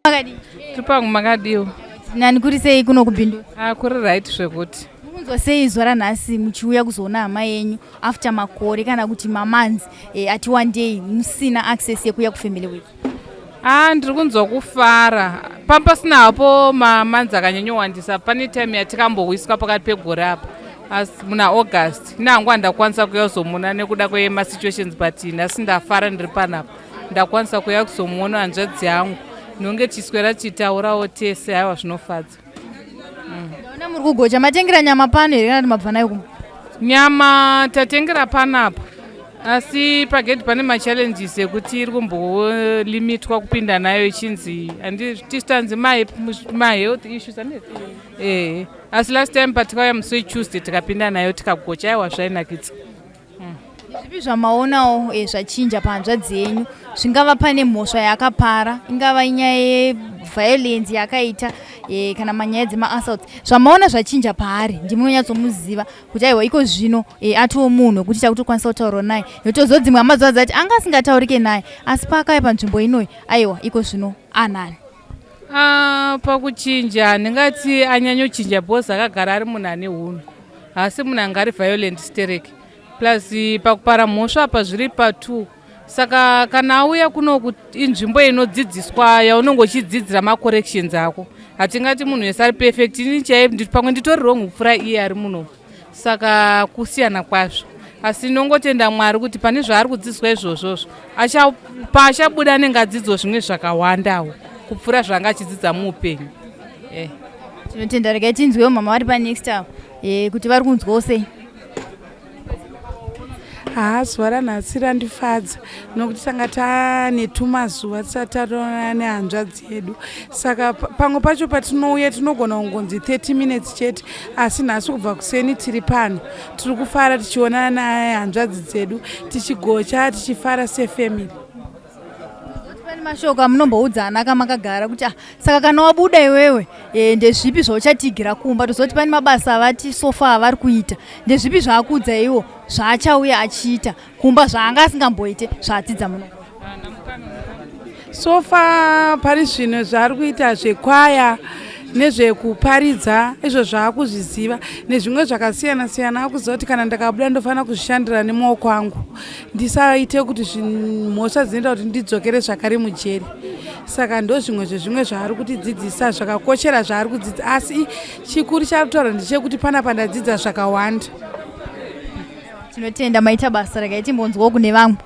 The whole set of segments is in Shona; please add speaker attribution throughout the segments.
Speaker 1: Makadii?
Speaker 2: Tiri pangu makadiwa.
Speaker 1: Nani kuri sei kuno kuBindura?
Speaker 2: Ah, kuri right zvekuti.
Speaker 1: Mukunzwa sei zuva ranhasi muchiuya kuzoona hama yenyu after makore kana kuti mamonths ati wandei musina access yekuuya kufamily week?
Speaker 2: Ah, ndiri kunzwa kufara. Pamba pasina hapo mamonths akanyanyowandisa, pane time yatikambowiswa pakati pegore apa. Asi muna August inangu handakwanisa kuuya kuzomuona nekuda kwemasituations, but nhasi ndafara ndiri panapa, ndakwanisa kuuya kuzomuona hanzvadzi yangu, nonge tichiswera tichitaurawo tese. Haiwa, zvinofadza.
Speaker 1: Ndaona muri kugocha. Matengera nyama pano here kana kuti mabva nayo kumba?
Speaker 2: Nyama tatengera panapa, asi pagedhi pane machallenges ekuti iri kumbolimitwa kupinda nayo, ichinzi tichitanzi mahealth issues andi ehe. Asi last time patikauya musi weTuesday tikapinda nayo tikagocha, aiwa, zvainakidza.
Speaker 1: Zvipi zvamaonawo zvachinja pahanzvadzi yenyu? Zvingava pane mhosva yaakapara, ingava inyaya yeviolence yaakaita, kana manyaya dzemaassaults, zvamaona zvachinja paari, ndimunonyatsomuziva kuti aiwa, iko zvino atiwo munhu wekuti takutokwanisa kutaurawo naye, nekuti dzimwe hama dzova dzati anga asingataurike naye, asi paakauya panzvimbo inoyi, aiwa, iko zvino anani?
Speaker 2: Ah, pakuchinja ndingati anyanyochinja because akagara ari munhu ane unhu, asi munhu anga ari violent sterek. Plus pakupara mhosva apa zviri pa2, saka kana auya kuno inzvimbo inodzidziswa yaunonge uchidzidzira macorrections ako. Hatingati munhu wese ari perfect. Ini chai pamwe nditori wrong kupfuura iye ari muno, saka kusiyana kwazvo. Asi ndinongotenda Mwari kuti pane zvaari kudzidziswa izvozvozvo, paachabuda anenge adzidzwa zvimwe zvakawandawo kupfuura zvaanga achidzidza muupenyu.
Speaker 1: Tinotenda. Regai tinzwewo mama vari panext avo kuti vari kunzwawo sei.
Speaker 3: Haa, zuva ranhasi randifadza nokuti tanga taane tumazuva tisati tatoonana nehanzvadzi yedu. Saka pamwe pacho patinouya tinogona kungonzi 30 minutes chete, asi nhasi kubva kuseni tiri pano, tiri kufara tichionana nehanzvadzi dzedu, tichigocha, tichifara sefamily.
Speaker 1: Pane mashoko amunomboudzana kamakagara kuti, ah, saka kana wabuda iwewe, ndezvipi zvauchatigira kumba? Tozoti pane mabasa avati so far avari kuita, ndezvipi zvaakuudza iwo zvaachauya achiita kumba zvaanga asingamboite zvaadzidza muno?
Speaker 3: So far pari zvino zvaari kuita zvekwaya nezvekuparidza, izvo zvaakuzviziva, nezvimwe zvakasiyana siyana. Akuziva kuti kana ndakabuda ndofanira kuzvishandira nemaoko angu, ndisaite kuti mhosva dzinoita kuti ndidzokere zvakare mujeri. Saka ndo zvimwe zvezvimwe zvaari kutidzidzisa zvakakoshera zvaari kudzidza, asi chikuru chaari kutaura ndechekuti panapa ndadzidza zvakawanda.
Speaker 1: Tinotenda, maita basa. Regai timbonzwawo kune vamwe.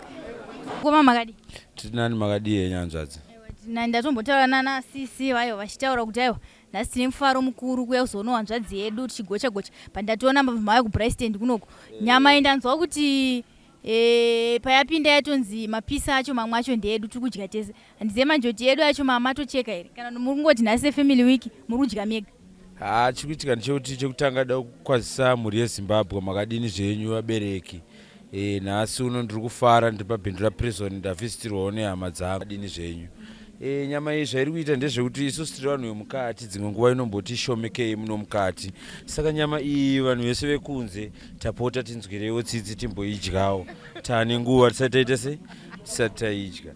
Speaker 1: Koma, makadi?
Speaker 4: Tiri nani, makadii henyanzvadzi?
Speaker 1: Na ndatombotaura nana sisi vayo vachitaura kuti aiwa, nhasi tine mufaro mukuru kuuya kuzoona hanzvadzi yedu tichigocha gocha. Pandatoona mauya kuBrysted kunoku, nyama iyi ndanzwa kuti payapinda yatonzi mapisa acho mamwe acho ndeedu, tiri kudya tese. Handizive manjoti yedu acho mamatocheka here kana muri kungoti nhasi sefamily week muri kudya mega?
Speaker 4: Ha, chiri kuitika ndechekuti chekutanga da kukwazisa mhuri yeZimbabwe. Makadini zvenyu vabereki? Nhasi uno ndiri kufara, ndiri paBindura Prison, ndavhisitirwawo nehama dzangu. Dini zvenyu? Nyama iyi zvairi kuita ndezvekuti isusu tiri vanhu vemukati, dzimwe nguva inomboti shomekei muno mukati, saka nyama iyi vanhu vese vekunze tapota tinzwirewo tsitsi timboidyawo. Taane nguva tisati taita sei, tisati taidya.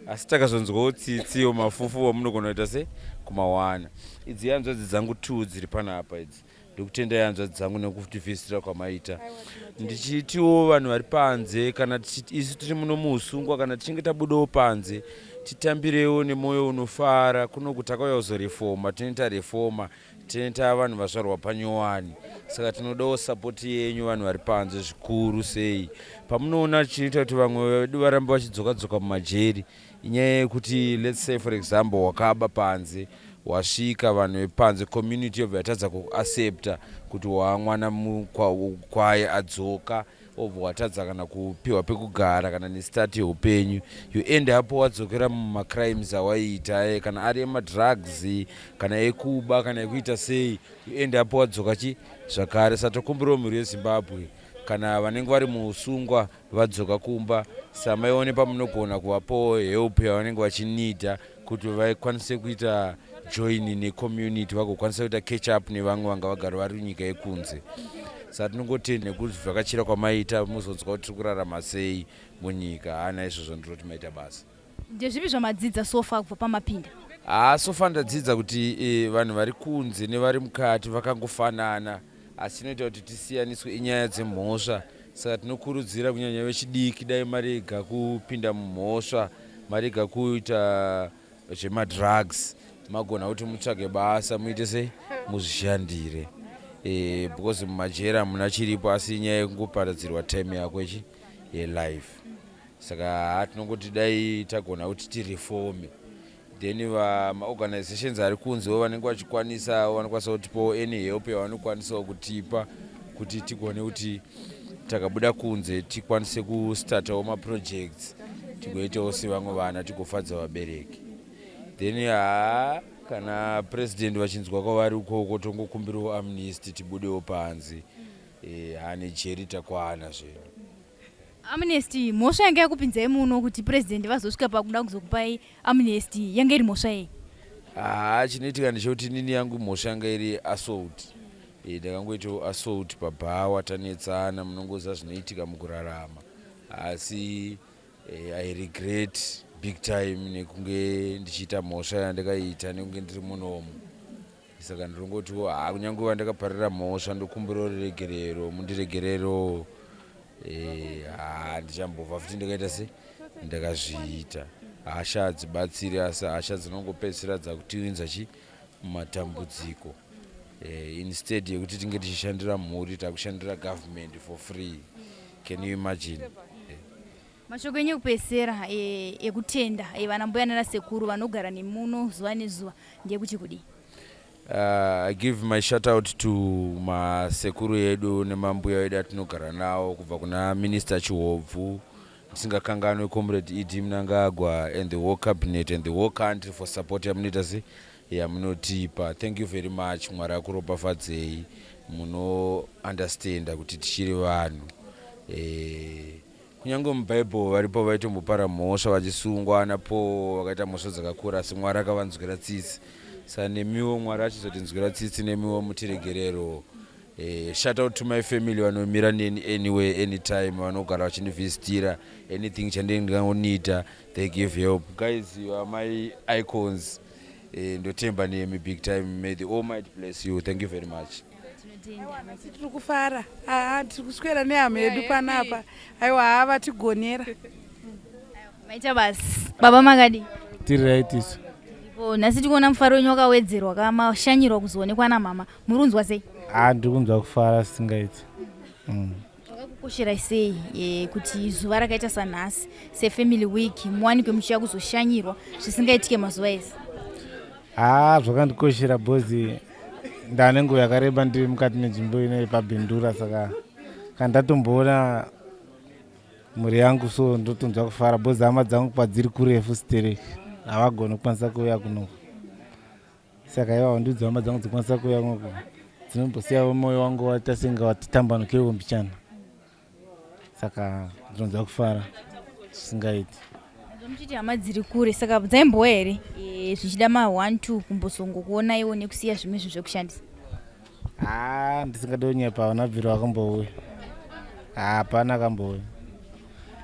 Speaker 4: Asi takazonzwawo tsitsiwo mafufu wamunogona kuita sei kumawana. Idzi hanzvadzi dzangu two dziri panapa idzi. Ndokutendai hanzvadzi dzangu nekutivhizitira kwamaita. Ndichitiwo vanhu vari panze, kana isu tiri muno muusungwa, kana tichinge tabudawo panze, titambirewo nemwoyo unofara. Kunoku takauya kuzorefoma, tinoita reforma, tinoita vanhu vazvarwa panyowani, saka tinodawo support yenyu vanhu vari panze zvikuru sei. Pamunoona chinoita kuti vamwe vedu varambe vachidzoka dzoka mumajeri inyaya yekuti, let's say for example, wakaba panze, wasvika vanhu vepanze, community yobva yatadza kuaccepta kuti wamwana kwaye adzoka, obva watadza kana kupiwa pekugara kana nestart yeupenyu. You end up wadzokera mumacrimes awaiita, kana ari emadrugs, kana ekuba, kana ekuita sei, you end up wadzoka chi zvakare. Saka tokumbirawo mhuri yeZimbabwe, kana vanenge vari muusungwa vadzoka kumba, samaione pamunogona kuvapawo help yavanenge vachinida kuti vakwanise kuita join necommunity, vagokwanisa kuita catch up nevamwe vanga vagara vari nyika yekunze. Saka tinongotenda nekuvhakachira kwamaita, muzonzwa kuti tiri kurarama sei munyika. Hana izvozvo ndinoti maita basa.
Speaker 1: Ndezvipi zvamadzidza so far kubva pamapinda?
Speaker 4: Haa, so far ndadzidza kuti vanhu vari kunze nevari mukati vakangofanana, asi chinoita kuti tisiyaniswe inyaya dzemhosva. Saka tinokurudzira kunyanya vechidiki, dai marega kupinda mumhosva, marega kuita zvemadrugs, magona kuti mutsvage basa, muite sei, muzvishandire, because mumajeri hamuna chiripo asi inyaya yekungoparadzirwa time yako ichi yelife. Saka haa, tinongoti dai tagona kuti tireforme, then vamaorganizations ari kunzewo vanenge vachikwanisa, vanokwanisa kutipawo any help yavanokwanisawo kutipa kuti tigone kuti takabuda kunze tikwanise kustartawo maprojects, tigoitawo sevamwe vana, tigofadza vabereki. Then haa, kana president vachinzwa kwavari ukoko, tongokumbirawo amnesty, tibudewo panze. Haa, nejeri takwana zvedu.
Speaker 1: Amnesty, mhosva yanga yakupinzai muno kuti president vazosvika pakuda kuzokupai amnesty yanga iri mhosva yei?
Speaker 4: Haa, chinoitika ndechekuti nini yangu mhosva yanga iri assault. Ndakangoitawo assault pabhawa, tanetsana, munongoziva zvinoitika mukurarama. Asi I regret big time nekunge ndichiita mhosva yandakaita nekunge ndiri munomu. Saka ndirongotiwo haa, kunyange vandakaparira mhosva, ndokumbirawo ruregerero, mundiregererowo. Haa, ndichambobva futi ndikaita se ndakazviita. Hasha hadzibatsiri, asi hasha dzinongopedzisira dzakutiunza chi mumatambudziko. Instead yekuti tinge tichishandira mhuri, takushandira government for free. Can you imagine?
Speaker 1: Mashoko enyu ekupedzisira ekutenda vana mbuya nanasekuru vanogara nemuno zuva nezuva ndeyekuti kudii?
Speaker 4: I give my shout out to masekuru edu nemambuya edu atinogara nawo, kubva kuna Minister Chihobvu, ndisingakanganwe Comrade ED Mnangagwa and the whole cabinet and the whole country for support yamunoita se yamunotipa. Thank you very much. Mwari akuropafadzei. Munounderstanda kuti tichiri vanhu. Kunyange mubhaibheri varipo vaitombopara mhosva vachisungwa, napo vakaita mhosva dzakakura, asi Mwari akavanzwira tsitsi. Saka nemiwo Mwari achizotinzwira tsitsi, nemiwo mutiregerero. Shout out to my family vanomira neni anyway, anytime, vanogara vachindivhizitira. Anything chandinenge ndikangonida, they give help. Guys, you are my icons. Ndotemba nemi big time. May the Almighty bless you. Thank you very much.
Speaker 3: Nhasi tiri kufara. Aa, tiri kuswera nehama yedu panapa. Aiwa, haa, vatigonera.
Speaker 1: Maita basi baba, makadi?
Speaker 5: Tiri right isu.
Speaker 1: Ipo nhasi tikuona mufaro wenyu wakawedzerwa, kamashanyirwa kuzoonekwa namama. Muri kunzwa sei?
Speaker 5: Haa, ndiri kunzwa kufara singaiti.
Speaker 1: Zvakakukosherai sei kuti zuva rakaita sanhasi sefamily week muwanikwe muchiya kuzoshanyirwa zvisingaitike mazuva ese?
Speaker 5: Haa, zvakandikoshera because ndane nguva yakareba ndiri mukati menzvimbo ino yepaBindura. Saka kana ndatomboona mhuri yangu so, ndotonzwa kufara because hama dzangu kwadziri kurefu stereki, havagoni kukwanisa kuuya kunoku. Saka ivavo ndidzo hama dzangu dzikwanisa kuuya kunoku, dzinombosiyawo mwoyo wangu waita senge watitambanukeiwo mbichana. Saka ndinonzwa kufara zvisingaiti.
Speaker 1: Muchiti hama dziri kure, saka dzaimbouya here zvichida ma1 2 kumbozongokuonaiwo nekusiya zvimwe zvinhu zvekushandisa?
Speaker 5: Haa, ndisingade kunyepa, havana bviro vakambouya. Hapana akambouya.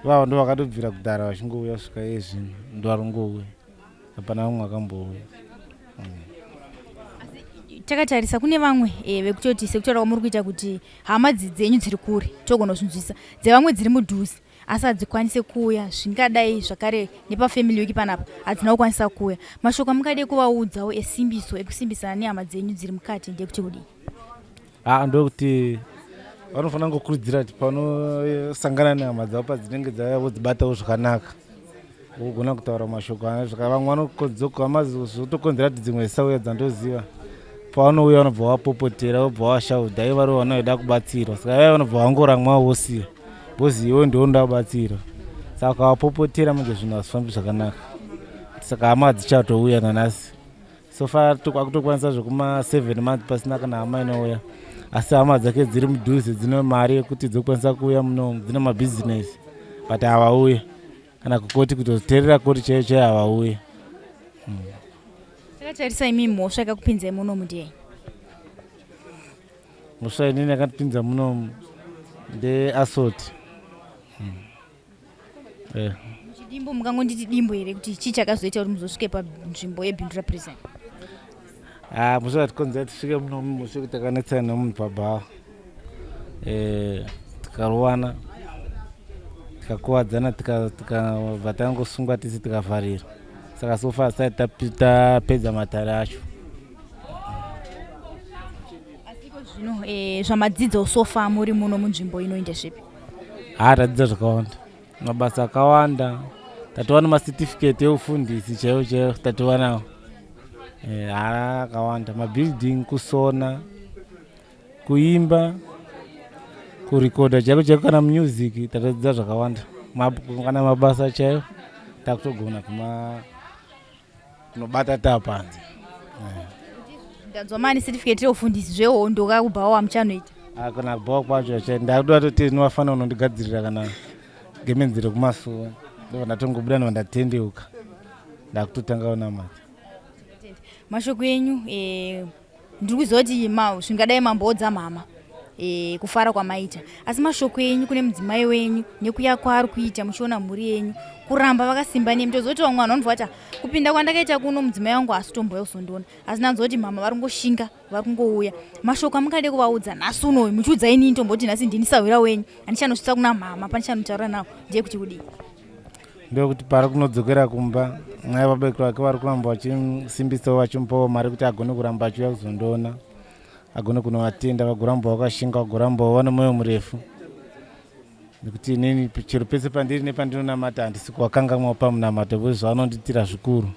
Speaker 5: Ivavo ndo vakatobvira kudhara vachingouya kusvika iye zvino, ndo vari kungouya. Hapana vamwe vakambouya.
Speaker 1: Takatarisa kune vamwe vekutoti sekutaura kwamuri kuita kuti hama dzenyu dziri kure, togona kuzvinzwisisa. Dzevamwe dziri mudhuze asi hadzikwanise kuuya, zvingadai zvakare nepafamily week panapa hadzina kukwanisa kuuya. Mashoko amungade kuvaudzawo esimbiso ekusimbisana nehama dzenyu dziri mukati ndekuti kudii?
Speaker 5: Haa, ndokuti vanofanira kungokurudzira kuti panosangana nehama dzavo padzinenge dzauya, vodzibatawo zvakanaka, vogona kutaura mashoko vamwe vanokodzoka, zvotokonzera kuti dzimwe dzisauya dzandoziva. Pavanouya vanobva vapopotera, vobva vashaudha. Ivo vari vanoda kubatsirwa, saka vaya vanobva vangoramwa, vosiya, because iwe ndiwo unoda kubatsirwa. Saka ukavapopotera manje, zvinhu hazvifambi zvakanaka. Saka hama hadzichatouya nanhasi. So far akutokwanisa zvekuma 7 months pasina kana hama inouya, asi hama dzake dziri mudhuze dzine mari yekuti dzokwanisa kuuya munomu, dzine mabhizinesi, but havauye kana kukoti, kutoteerera koti chaiyo chaiyo havauye.
Speaker 1: Takatarisa imi, mhosva yakakupinzai munomu ndiyei?
Speaker 5: Mhosva inini yakandipinza munomu ndeassault.
Speaker 1: Muchidimbu, mukangonditi dimbu here kuti chii chakazoita kuti muzosvike panzvimbo yeBindura Prison?
Speaker 5: Ah, mushe vatikonzera tisvike muno mushe kuti takanetsana nemunhu pabhawa, tikarovana, tikakuvadzana, tikabva tangosungwa tisi, tikavharira. Saka so far tisati tapedza matare acho.
Speaker 1: Asiko zvino zvamadzidzo so far muri muno munzvimbo ino ndezvipi?
Speaker 5: Ha, tadzidza zvakawanda, mabasa akawanda. Tatova nemacertificate eufundisi chaiwo chaiwo, tatova nawo. Ha, akawanda, mabuilding, kusona, kuimba, kurekodha chaiko chaiko, kana music. Tatadzidza zvakawanda. Kana mabasa chaiwo takutogona kuma kunobata tapanze.
Speaker 1: Ndanzwa mani certificate yeufundisi, zvehondo kakubhawa muchanoita?
Speaker 5: Ah, kana kubhawa kwacho chai ndakuda toti ndinovafanira kunondigadzirira kana gemenzi rekumasuwa. Ndobva ndatongobuda, ndobva ndatendeuka, ndakutotanga kunamata.
Speaker 1: Mashoko enyu, ndiri kuziva kuti zvingadai mamboodza mama kufara kwamaita, asi mashoko enyu kune mudzimai wenyu nekuya kwaari kuita, muchiona mhuri yenyu kuramba vakasimba nemi. Tozoti vamwe vanhu vanobva vati, "Ah, kupinda kwandakaita kuno mudzimai wangu asi tombouya kuzondiona," asi ndanzwa kuti mama vari kungoshinga, vari kungouya. Mashoko amungade kuvaudza nhasi unoyu, muchiudza inini, tomboti nhasi ndini sahwira wenyu, handichanosvitsa kuna mama, pandichanotaura navo, ndeyekuti kudii?
Speaker 5: Ndekuti pari kunodzokera kumba, mai vabereki vake vari kuramba vachimusimbisawo, vachimupawo mari kuti agone kuramba achiuya kuzondiona, agone kunovatenda, vagoramba vakashinga, vagorambawo vane mwoyo murefu, nekuti inini chero pese pandiri nepandinonamata handisi kuvakangamwawo pamunamato, because zvavanondiitira zvikuru.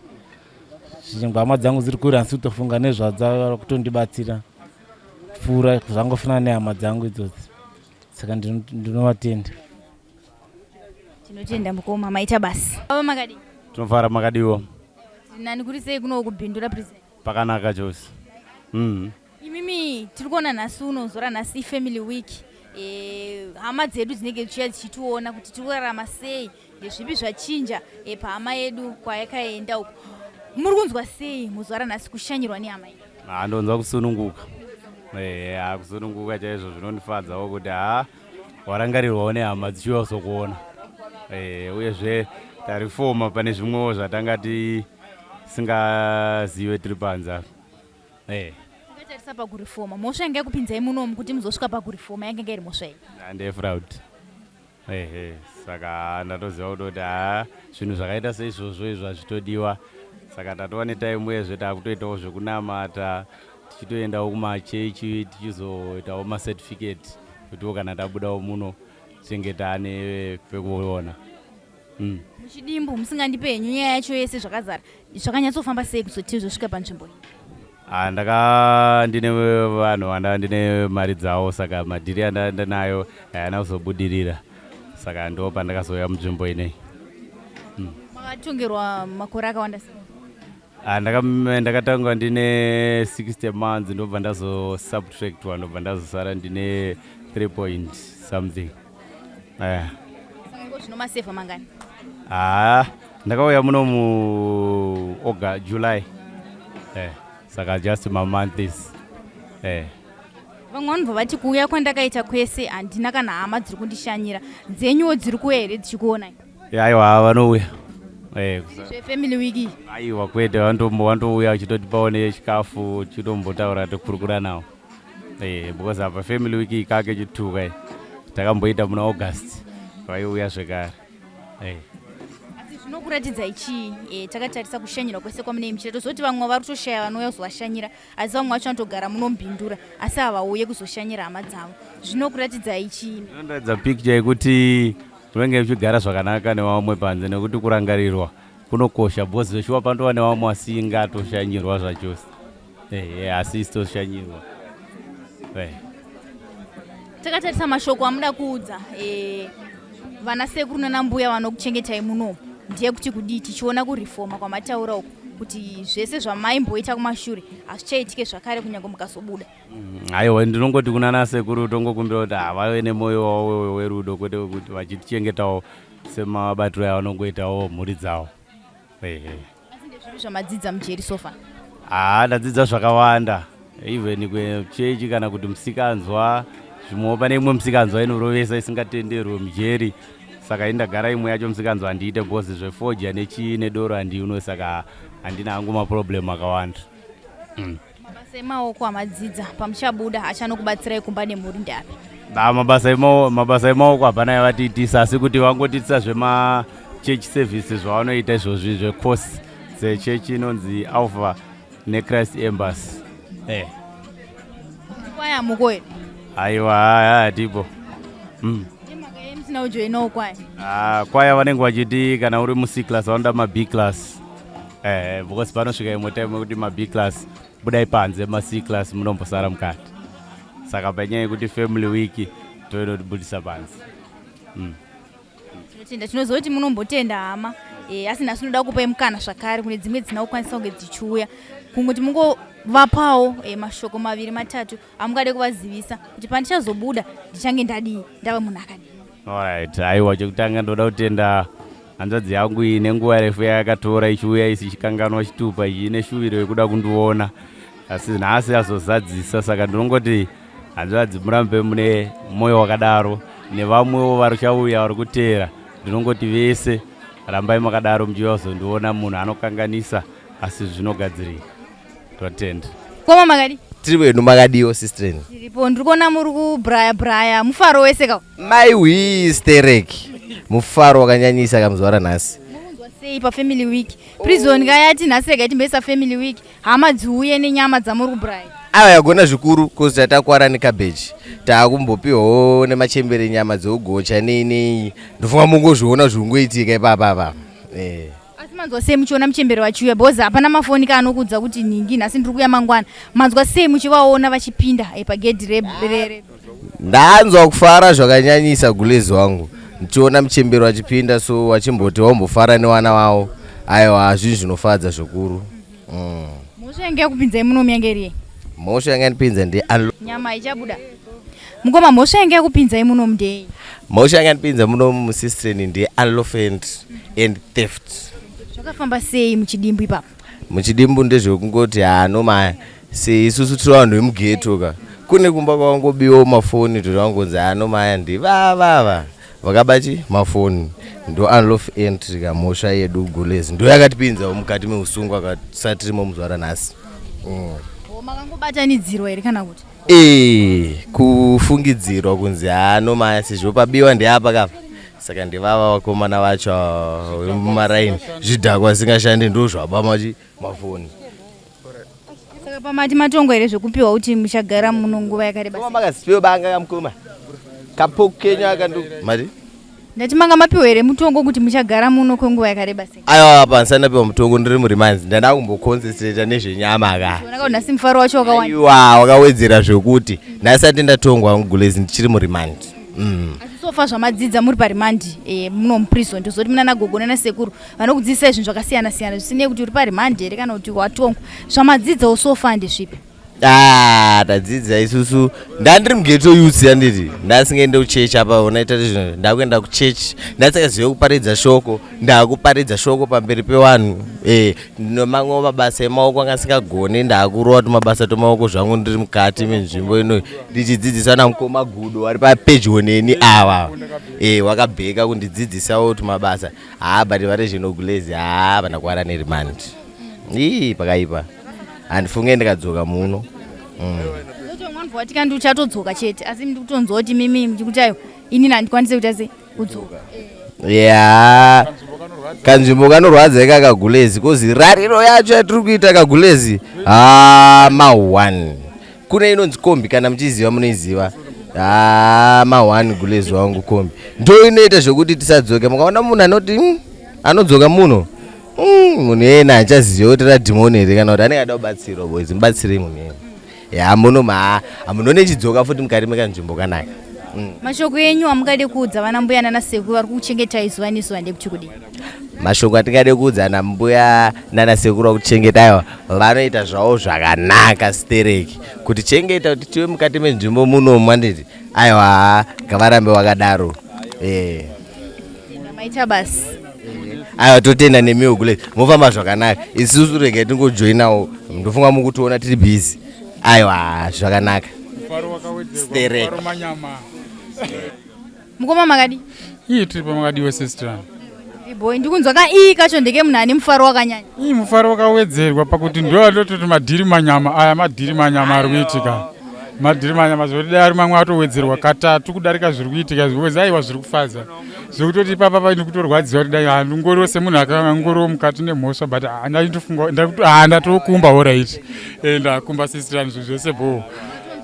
Speaker 5: Zvinyangwe hama dzangu dziri kure, handisi kutofunga nezvadzo, vari kutondibatsira kupfuura zvangofanana nehama dzangu idzodzi. Saka ndinovatenda.
Speaker 1: Tinotenda mukoma, maita basi. Baba, makadii?
Speaker 6: Tinofara, makadiwo?
Speaker 1: Nani, kuri sei kuno kuBindura Prison?
Speaker 6: Pakanaka chose.
Speaker 1: Imimi, tiri kuona nhasi uno, zuva ranhasi ifamily week. Hama dzedu dzinenge dzichiuya dzichitiona kuti tiri kurarama sei, ndezvipi zvachinja pahama yedu kwayakaenda uko. Muri kunzwa sei muzuva ranhasi kushanyirwa nehama iyi?
Speaker 6: Ha, ndonzwa kusununguka. Ha, kusununguka chaizvo. Zvinondifadzawo kuti ha, warangarirwawo nehama dzichiuya kuzokuona. Uyezve tarifoma pane zvimwewo zvatanga tisingazive tiri panze apa.
Speaker 1: Takatarisa pakurifoma, mhosva yanga yakupinzai munomu kuti muzosvika pakurifoma yanga iri mhosva iyi?
Speaker 6: Ndefraud, ehe. Saka ndatoziva kutoti ha, zvinhu zvakaita seizvozvo izvo hazvitodiwa. Saka tatova netime, uyezve takutoitawo zvekunamata, tichitoendawo kumachechi, tichizoitawo macertificate kutiwo kana tabudawo muno tinenge taane pekuona.
Speaker 1: Muchidimbu, musingandipe henyu nyaya yacho yese zvakazara, zvakanyatsofamba sei kuzoti tizosvika panzvimbo iyi?
Speaker 6: Ah, ndaka ndine vanhu vanda ndine mari dzavo, saka madhiri anda ndinayo hayana kuzobudirira, saka ndo pandakazouya munzvimbo inei.
Speaker 1: Makatongerwa makore akawanda sei?
Speaker 6: Ah, ndakatanga ndine 60 months, ndobva ndazosubtractwa, ndobva ndazosara ndine 3 point something.
Speaker 1: Saka iko zvino masevha mangani?
Speaker 6: Ah, ndakauya muno mu August, July, saka just mamonths.
Speaker 1: Vamwe vanobva vati kuuya kwandakaita kwese handina kana hama dziri kundishanyira. Dzenyuwo dziri kuuya here dzichikuonai?
Speaker 6: Aiwa, vanouya.
Speaker 1: Zvefamily week iyi?
Speaker 6: Aiwa, kwete, vandouya vachitotipawo nechikafu, tichitombotaura, tokurukura navo, because apa family week ikake chituka iyi takamboita muna August, vaiuya zvekare.
Speaker 1: Asi zvinokuratidzai chii, takatarisa kushanyirwa kwese kwamunei muchiita? Tozoti vamwe vari kutoshaya vanouya kuzovashanyira, asi vamwe vacho vanotogara munombindura asi havauye kuzoshanyira hama dzavo. Zvinokuratidzai chii?
Speaker 6: Zvinoratidza picture yekuti unenge uchigara zvakanaka nevamwe panze, nekuti kurangarirwa kunokosha, because zveshuwa pandova nevamwe vasingatoshanyirwa zvachose, asi isi toshanyirwa.
Speaker 1: Takatarisa mashoko amuda kuudza vana sekuru nanambuya vanokuchengetai munomu ndeyekuti kudii, tichiona kurifoma kwamataura uku kuti zvese zvamaimboita kumashure hazvichaitike zvakare kunyange mukazobuda?
Speaker 6: Aiwa, ndinongoti kuna nasekuru tongokumbira kuti havave nemwoyo wavo werudo, kwete kuti vachitichengetawo semabatiro avanongoitawo mhuri dzavo, ehe.
Speaker 1: Asi ndezvipi zvamadzidza mujeri so far?
Speaker 6: Haa, ndadzidza zvakawanda, even kuchechi kana kuti musikanzwa zvimwewo. Pane imwe musikanzwa inorovesa isingatenderwe mujeri. Saka ini ndagara imwe yacho musikanzwa handiite because zvefodya nechii nedoro handiunwe saka handina hangu maproblem akawanda.
Speaker 1: Mabasa emaoko amadzidza pamuchabuda achanokubatsirai kumba nemhuri ndeapi?
Speaker 6: Ah, mabasa emaoko mabasa emaoko hapana yavatiitisa asi kuti vangotiitisa zvemachurch service zvavanoita izvozvi zvecourse dzechechi inonzi Alpha neChrist Embassy. Eh.
Speaker 1: Kwaya muko here?
Speaker 6: Aiwa, haya tipo.
Speaker 1: Nemhaka yei musina kujoinawo kwaya?
Speaker 6: Ah, kwaya vanenge vachiti kana uri muC class vanoda maB class. Eh, because panosvika imwe time yekuti maB class budai panze maC class munombosara mukati. Saka panyaya yekuti family week toinotibudisa panze.
Speaker 1: Tinotenda, tinoziva kuti munombotenda hama e, asi nhasi tinoda kupai mukana zvakare kune dzimwe dzisina kukwanisa kunge dzichiuya kungoti mungovapawo e, mashoko maviri matatu amungade kuvazivisa kuti pandichazobuda ndichange ndadii ndava munhu akadii.
Speaker 6: Alright, aiwa chekutanga ndoda kutenda hanzvadzi yangu iyi nenguva refu yayakatora ichiuya isi ichikanganwa chitupa ichi ine shuviro yekuda kundiona asi nhasi azozadzisa saka ndinongoti hanzvadzi murambe mune mwoyo wakadaro nevamwewo varichauya vari kuteera ndinongoti vese rambai makadaro muchiuya kuzondiona munhu anokanganisa asi zvinogadzirika totenda.
Speaker 1: Koma makadii?
Speaker 7: Tiri vedu makadiwo sistreni?
Speaker 1: Tiripo, ndiri kuona muri kubraya braya mufaro wese ka.
Speaker 7: Mai hwii stereki mufaro wakanyanyisa kamuzuva ranhasi.
Speaker 1: Munonzwa sei pafamily week? Prison kayati nhasi regai timboisa family week hama dziuye nenyama dzamuri kubraya.
Speaker 7: Aiwa yagona zvikuru cause tatakwara necabbage taakumbopiwawo nemachembere nyama dzeugocha nei nei ndofunga mungozviona zvikungoitika ipapa apa eh.
Speaker 1: Asi manzwa sei muchiona muchembere vachiuya because hapana mafoni ka anokuudza kuti nhingi nhasi ndiri kuuya mangwana. Manzwa sei muchivaona vachipinda eh, pagedhi re, re, re.
Speaker 7: Ndanzwa kufara zvakanyanyisa gulezi wangu ndichiona muchembere vachipinda so vachimboti vambofara nevana vavo aiwa zvinhu zvinofadza zvikuru mm.
Speaker 1: Mhosva yange yakupinzai muno yange iri yei?
Speaker 7: Mhosva yanga yandipinza ndi
Speaker 1: Nyama ichabuda. Mukoma mhosva yange yakupinzai muno ndei?
Speaker 7: Mhosva yanga yandipinza muno musistreni ndi unlawful and theft.
Speaker 1: Zvakafamba sei muchidimbu ipapo?
Speaker 7: Muchidimbu ndezvekungoti haano seisusu tiri vanhu vemugeto ka kune kumba kwavangobiwa mafoni totangonzi haano maya ndivavava vakaba chi mafoni ndo unlawful entry ka mhosva yedu gulezi ndo yakatipinzawo mukati meusungwa katisati tirimo muzuva ranhasi.
Speaker 1: Makangobatanidzirwa here kana kuti?
Speaker 7: Ee, kufungidzirwa kunzi haano maya sezvo pabiwa ndeapa kapa saka ndivava vakomana vacho vemumaraini zvidhakwa zvisingashandi ndo zvaba machi mafoni.
Speaker 1: Saka pamati matongo here zvekupiwa kuti muchagara muno nguva yakareba sei?
Speaker 7: Makazipiwa banga kamukoma kapoku kenyu aka ndo mati
Speaker 1: Ndati manga mapiwa here mutongo kuti muchagara muno kwenguva yakareba sei?
Speaker 7: Aiwa apa ndisati ndapiwa mutongo ndiri murimanzi ndanda kumboconcentrata nezvenyama ka.
Speaker 1: Ona ka nhasi mufaro wacho wakawanda.
Speaker 7: Aiwa wakawedzera zvekuti ndasati ndatongwa gulezi ndichiri murimandi.
Speaker 1: Asi sofa zvamadzidza muri parimandi eh, muno muprison ndozoti muna nagogo nanasekuru vanokudzidzisai zvinhu zvakasiyana siyana zvisinei kuti uri parimandi here kana kuti watongwa. Zvamadzidzawo sofa ndezvipi?
Speaker 7: Ah, tadzidza isusu ndandiri mugeto youth yanditi ndasingaende kuchechi apa unaita zvino ndakuenda kuchechi ndasikazive kuparidza shoko ndakuparidza shoko pamberi pevanhu eh nemamwe mabasa emaoko anga asingagone ndakurova tumabasa tomaoko zvangu ndiri mukati menzvimbo ino ndichidzidziswa namukoma gudo vari papedyo neni ava eh wakabheka kundidzidzisawo tumabasa haa but vari zvino gulezi haa vandakwara neremand ii pakaipa handifunge ndikadzoka muno.
Speaker 1: Mwanzwa kuti kandi uchatodzoka chete asi ndikutonzwa kuti mimi muchikuti ayo inini handikwanise kuita sei kudzoka.
Speaker 7: Ya kanzvimbo kanorwadza ikaka gulezi kozi rariro yacho yatiri kuita kagulezi haa ma1 kune inonzi kombi kana muchiziva munoiziva haa ma1 gulezi wangu kombi ndo inoita zvekuti tisadzoke mukaona munhu anoti anodzoka muno munhu iyena hachaziva kuti radhimoni here kana kuti anenge ada kubatsirwa boys mubatsirei munhu iyena ya muno ma hamunone chidzoka futi mukati mekanzvimbo kanaka.
Speaker 1: Mashoko enyu amungade kuudza vana mbuya nana sekuru vari kukuchengetai zuva nezuva ndekuti kudii?
Speaker 7: Mashoko atingade kuudza ana mbuya nana sekuru vari kuchengeta aiwa vanoita zvavo zvakanaka stereki kuti chengeta kuti tive mukati menzvimbo munomu handiti aiwa ngavarambe vakadaro eh.
Speaker 1: Maita basa.
Speaker 7: Aiwa totenda nemiwo kule mofamba zvakanaka isusu regai tingojoinawo ndofunga mukutiona tiri busy aiwa zvakanaka.
Speaker 1: Mukoma makadi?
Speaker 8: Iye tiri pamakadiwa sister.
Speaker 1: Boy, ndikunzwa ka ii kacho ndeke munhu ane mufaro wakanyanya.
Speaker 8: Ii mufaro wakawedzerwa pakuti ndo atototi madhiri manyama aya madhiri manyama ari kuitika. Madhiri manyama zvekuti dai ari mamwe atowedzerwa katatu kudarika zviri kuitika zvekuti aiwa zviri kufadza. Zvekutoti ipapa paini kutorwadziwa kuti dai handingoriwo semunhu akangoriwo mukati nemhosva but handatofunga ndatokumba horaiti. Eh ndakumba sister zvinhu zvese bhoo.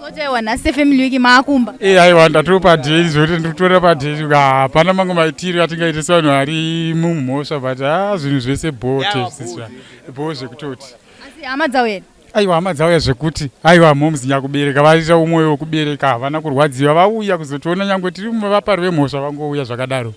Speaker 1: Kuti aiwa nhasi family week maakumba.
Speaker 8: Eh aiwa ndatoo padheni zvekuti ndikutora padheni hapana mamwe maitiro atingaite sevanhu vari mumhosva but ha zvinhu zvese bhoo sister bhoo zvekutoti.
Speaker 1: Asi hama dzauya here?
Speaker 8: Aiwa hama dzauya zvekuti aiwa moms nyakubereka vaita umwoyo wekubereka havana kurwadziwa vauya kuzotiona nyangwe tiri vapari vemhosva vangouya zvakadaro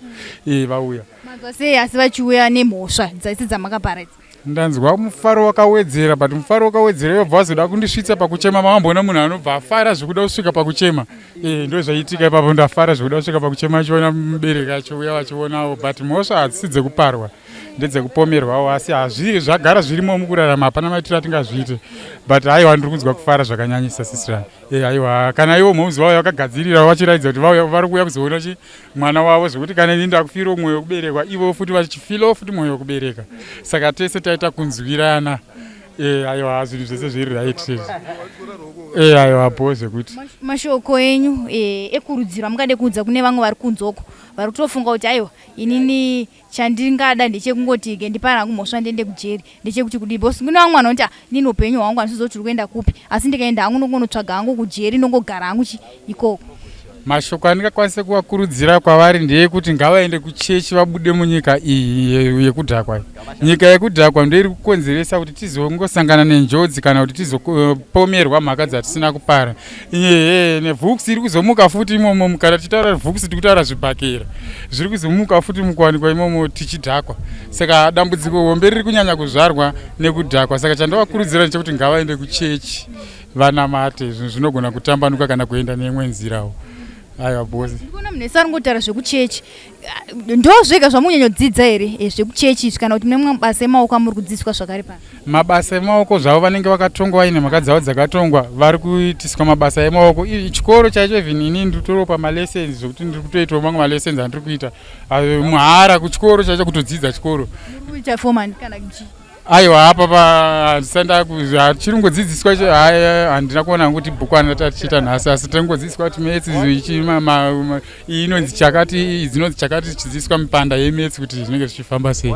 Speaker 8: eh vauya.
Speaker 1: Manzwa sei asi vachiuya nemhosva dzaisi dzamakapara idzi?
Speaker 8: Ndanzwa mufaro wakawedzera but mufaro wakawedzera yobva wazoda kundisvitsa pakuchema makamboona munhu anobva afara zvekuda kusvika pakuchema e, ndo zvaitika ipapo ndafara zvekuda kusvika pakuchema achiona mubereki achiuya vachionawo but mhosva hadzisi dzekuparwa ndedzekupomerwawo asi hazviri zvagara zvirimo mukurarama hapana maitiro atingazviite but haiwa ndiri kunzwa kufara zvakanyanyisa sisirani e, haiwa kana iwo mhomuzi vauya vakagadzirira vachiratidza kuti vauya vari kuuya kuzoona chi mwana wavo zvekuti kana ini ndakufirawo mwoyo wekuberekwa ivo futi vachifilawo futi mwoyo wekubereka saka tese taita kunzwirana e, aiwa zvinhu zvese zviri right e, aiwa bho zvekuti
Speaker 1: mashoko enyu e, ekurudziro amungade kuudza kune vamwe vari kunzoko vari kutofunga kuti aiwa inini Chandingada ndechekungoti ke ndipara hangu mhosva ndiende kujeri ndechekuti kudii because kune vamwe vanoti ah inini upenyu hwangu handisiziva kuti uri kuenda kupi asi ndikaenda hangu ndongonotsvaga hangu kujeri ndongogara hangu chi ikoko.
Speaker 8: Mashoko andingakwanise kuvakurudzira kwavari ndeyekuti ngavaende kuchechi vabude munyika iyi yekudhakwa. Nyika yekudhakwa ndoiri kukonzeresa kuti tizongosangana nenjodzi kana kuti tizopomerwa mhaka dzatisina kupara. Ehe nevhukisi iri kuzomuka futi imomo kana tichitaura vhukisi tiri kutaura zvibhakera zviri kuzomuka futi mukuwanikwa imomo tichidhakwa saka dambudziko hombe riri kunyanya kuzvarwa nekudhakwa saka chandovakurudzira ndechekuti ngavaende kuchechi vanamate zvinhu zvinogona kutambanuka kana kuenda neimwe nzirawo aiwa bosi
Speaker 1: ndikuona munhu wese ari ngotaura zvekuchechi ndo zvega zvamunyanyodzidza here eh, zvekuchechi izvi kana kuti mune mabasa emaoko amuri kudzidziswa zvakare pano
Speaker 8: mabasa emaoko zvavo vanenge vakatongwa vaine mhaka dzavo dzakatongwa vari kuitiswa mabasa emaoko chikoro chaicho even ini ndiri kutopa malessons zvekuti ndiri kutoitawo mamwe malessons andiri kuita muhara kuchikoro chaicho kutodzidza chikoro
Speaker 1: kuita foreman kana chii
Speaker 8: Aiwa apa pa chiri ngodzidziswa handina kuona hangu kuti bhuku ana tichiita nhasi asi tingodzidziswa kuti maths ichi iyi inonzi chakati idzi inonzi chakati tichidzidziswa mipanda yemaths kuti zvinenge zvichifamba sei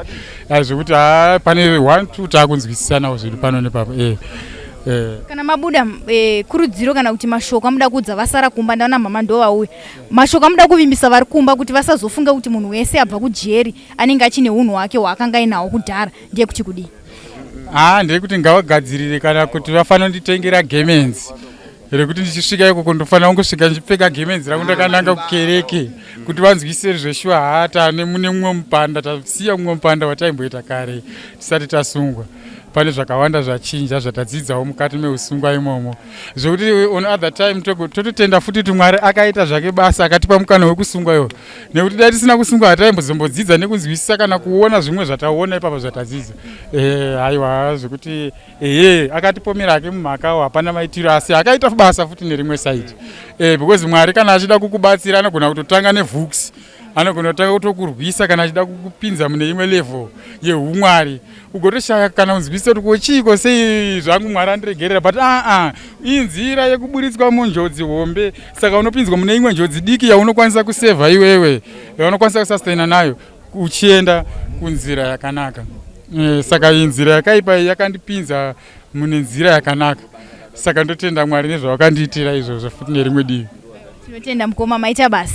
Speaker 8: zvekuti ha pane one two taakunzwisisanawo zvedu pano nepapo eh.
Speaker 1: Eh. Kana mabuda eh, kurudziro kana kuti mashoko amuda kuudza vasara kumba ndaona mama ndovauya mashoko amuda kuvimbisa vari kumba kuti vasazofunga kuti munhu wese abva kujeri anenge achine unhu hwake hwaakanga ainawo kudhara ndiye kuti kudii
Speaker 8: haa ndeyekuti ngavagadzirire kana kuti vafanira kunditengera gemenzi rekuti ndichisvika ikoko ndofanira kungosvika ndichipfeka gemenzi rangu ndakananga kukereke kuti vanzwisise zveshuwa haa tane mune mumwe mupanda tasiya mumwe mupanda wataimboita kare tisati tasungwa pane zvakawanda zvachinja zvatadzidzawo mukati meusungwa imomo zvekuti on other time tototenda futi kuti mwari akaita zvake basa akatipa mukana wekusungwa iwo nekuti dai tisina kusungwa hataimbodzombodzidza nekunzwisisa kana kuona zvimwe zvataona ipapo zvatadzidza eh, haiwa zvekuti ehe akatipomera hake mumhakawo hapana maitiro asi akaita basa futi nerimwe saidi eh, because mwari kana achida kukubatsira anogona kutotanga nevhooks anogona kutanga kutokurwisa kana achida kukupinza mune imwe level yehumwari ugotoshaya kana kunzwisisa kuti ko chiiko sei zvangu mwari andiregerera but aa inzira yekuburitswa munjodzi hombe saka unopinzwa mune imwe njodzi diki yaunokwanisa kusevha iwewe yaunokwanisa kusustaina nayo uchienda kunzira yakanaka e, saka iyi nzira yakaipa iyi yakandipinza mune nzira yakanaka saka ndotenda mwari nezvavakandiitira izvozvo futi nerimwe divi
Speaker 1: Tinotenda mukoma maita basa.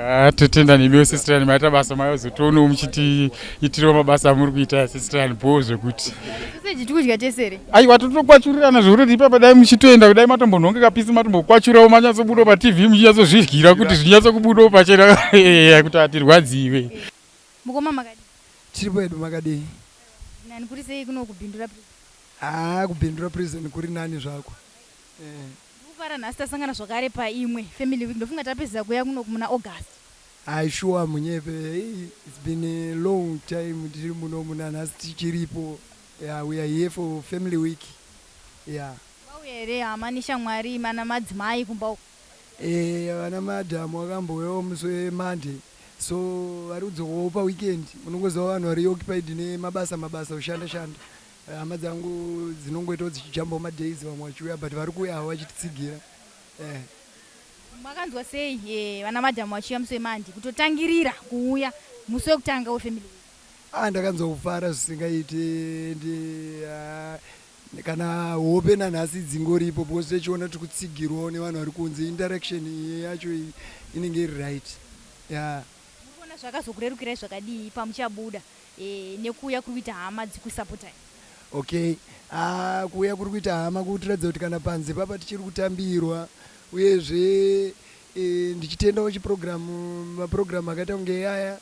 Speaker 8: Ah, totenda nemiwo sister maita basa mayozotionawo muchitiitirawo mabasa amuri kuita sister bhoo zvekuti.
Speaker 1: Sausage tikudya tese here?
Speaker 8: Aiwa totokwachururana zvekutoti ipapa dai muchitoenda kudai matombonhonga kapisi matombokwachurewo manyatsobudawo patv muchinyatsozvidyira kuti zvinyatsokubudawo pachena kuti hatirwadziwe.
Speaker 1: Mukoma makadii?
Speaker 9: Tiripo hedu makadii?
Speaker 1: Nani kuri sei kuno kuBindura prison?
Speaker 9: Haa kuBindura prison kuri nani zvako.
Speaker 1: Eh. Ndikufara nhasi tasangana zvakare paimwe family week ndofunga tapedzisa kuuya kuno muna August.
Speaker 9: Hayi shuwa munyepe it's been a long time tiri muno muna nhasi tichiripo yeah, we are here for family week yeah.
Speaker 1: Vauya here hama neshamwari mana madzimai kumba uko?
Speaker 9: Eh, vana madam vakambouyawo musi weMonday. So vari kudzokawo paweekend, unongoziva vanhu vari occupied nemabasa mabasa kushanda shanda. Hama dzangu dzinongoitawo dzichijambawo madays, vamwe vachiuya, but vari kuuya havo vachititsigira.
Speaker 1: Makanzwa sei vana madhamu vachiuya musi weMonday, kutotangirira kuuya musi wekutanga wefamily week?
Speaker 9: Ah, ndakanzwa kufara zvisingaiti. Ndi kana hope nanhasi dzingoripo because tichiona tiri kutsigirwawo nevanhu vari kunze. Interaction iyi yacho iyi inenge iri right, ya.
Speaker 1: Muri kuona zvakazokurerukirai zvakadii pamuchabuda nekuuya kuri kuita hama dzikusapotai?
Speaker 9: Okay, ah, kuuya kuri kuita hama kutiratidza kuti kana panze papa tichiri kutambirwa. Uyezve ndichitendawo chiprogramu, mapurogiramu akaita kunge aya